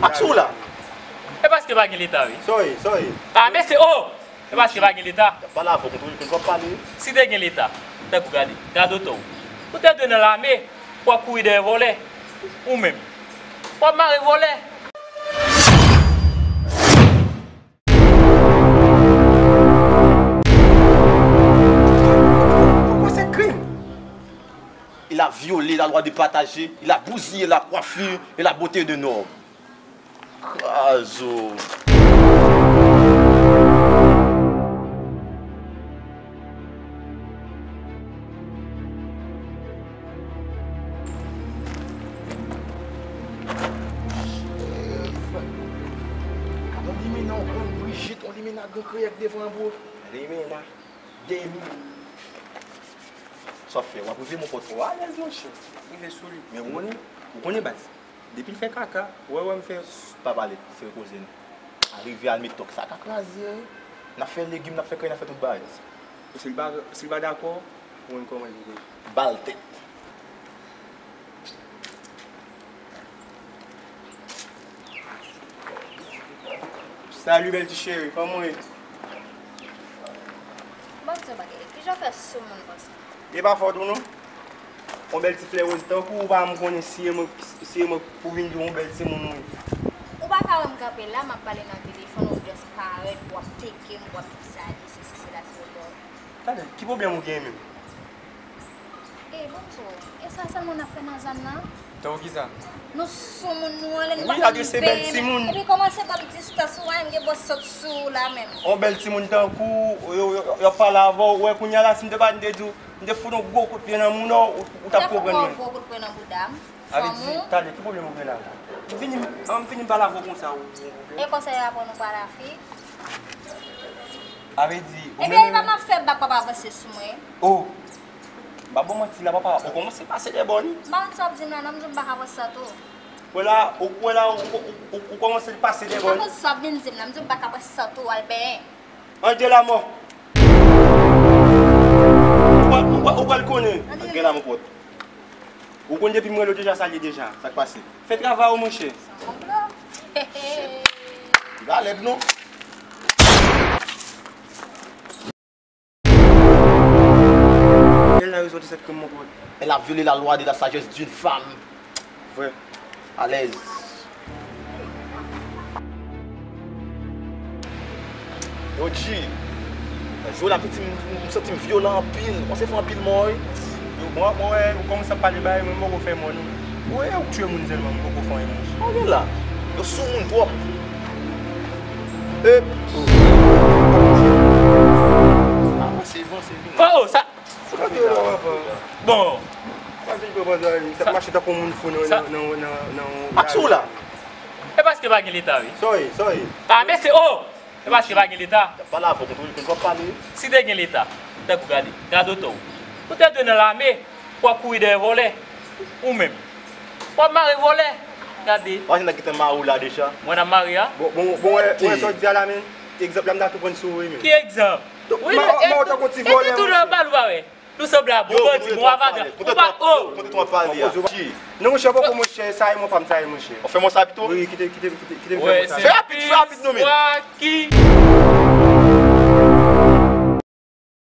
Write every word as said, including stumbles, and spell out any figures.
Ak sou la. E paske pa gen Leta, wi. Sorry, sorry. Ah, mesye, oh! E paske pa gen Leta. Pale avè w, konn w ap pale. Si te gen Leta, tankou gade, gade otò w. Ou te dwe nan lame, w ap kouri dèyè vòlè. Ou menm. W ap mare vòlè. Pourquoi cette crime? Il a violé la loi de partager, il a bousillé la coiffure et la beauté d'un homme. Krazo. Yon limena, yon grenn Brijit, yon limena, grenn kreyèk devan, bro. Limena, demi. Sa w ap fè? W ap rive, mon pòt, ou alèz, monchè. Rive sou li. Men ou konnen, ou konnen baz. Depi l fè kaka, ou wè, wè m fè. Pa pale, se koze nou. Arive al met tòk sa ka kraze, wi. N ap fè legim, n ap fè kay, n ap fè tout bagay. Si l pa, si l pa dakò, ou konn kòman l ye. Ba l tèt. Salut, bèl ti cheri, kòman w ye? Bon, ti bagay, kijan w fè sou moun konsa? E pa fòt ou non. Yon bèl ti flè woz tankou ou pa janm konnen si e mwen, si e mwen pou vin di w yon bèl timoun ou ye. Ou pa ka wè m kanpe la, m ap pale nan telefòn, ou just parèt, w ap teke m, w ap di sa, di sesi, sela, se lòt. Talè, ki pwoblèm ou genyen menm? E, bon, so, e sa sèlman n ap fè nan zòn nan? Tankou kisa? Nou sou moun nou anlè, nou pa konn bèl timoun. Epi kòmanse ban m distans ou, m gen bò sot sou ou la menm. On bèl timoun tankou, yo, yo, yo, yo ap pale avè w, ou wè kounye a la, si m te pa t, m te di w, m te fout yon gwo kout pye nan mouda w, ou, ou t ap konprann mwen. Ou t ap fout yon gwo kout pye nan bouda m. Avè di, talè, ki pwoblèm ou gen la? Vini, an, vini m pale avè w konsa, ou, ou, ou. E konsa yo aprann ou pale a fi? Avè di, ou menm. Ebyen, e pa m ap fè bak, papa avanse sou mwen. Oh! M pa ba w manti la, papa. Ou kòmanse pase dè bòn. M pa konn sa w ap di m la, non, m di w m pa ka pran sa tou. Wè la, ou, wè la, ou, ou, ou, ou kòmanse pase dè bòn. M pa konn sa w ap vin di m la, m di w m pa ka pran sa tou, al benyen. Antre la, mò. Ou pral, ou pral, ou pral konnen. Antre la, mon pòt. Ou konn depi m rele w deja, sa l ye deja. Sa k pase? Fè travay ou, monchè. Li pa lèd, non. Elle a raison de cette crime, mon pote. Elle a violé la loi de la sagesse d'une femme. Vrè. Alèz. Yo, G. Jwe la, piti, m, m, m santi m vyolan anpil. Panse fè anpil mò, wi. Yo, mwen, mwen wè, ou kòmanse ap pale bagay, mwen, m poko fè mò, non. Ou wè, ou tchwe moun sèlman, m poko fè anyen, monchè. Gade la. Yo sou moun twòp. Ep. Avanse, avanse, vini. Oh, oh, sa. Bon. Sa vin pran banda, sa mache tankou moun fou nan, nan, nan, nan, nan. Ak sou la. E paske pa gen Leta, wi. Sorry, sorry. Ah, mesye, oh! E paske pa gen Leta. Pale avè w, konn w ap pale. Si te gen Leta, tankou gade, gade otò w. Ou te dwe nan lame, w ap kouri dèyè vòlè. Ou menm. W ap mare vòlè. Gade. Ou pa janm gentan mare w la deja. Mwen ap mare a? Bon, bon, bon, wè, wè sa w di a la, men. Egzanp la, m ta tou pran sou ou, men. Ki egzanp? Wi, ma, ma, ou tankou ti vòlè, monchè. Epi tou nan bal ou pa wè. Nou sanble a bon bandi, bon avadra. Ou pa, oh! Konte twa pale a. Non, monchè, poko, monchè, sa e mwen pa m, sa e, monchè. Ou fè mwen sa pito? Wi, kite, kite, kite, kite m fè mwen sa. Fè rapid, fè rapid, non, men. Wè, se ki?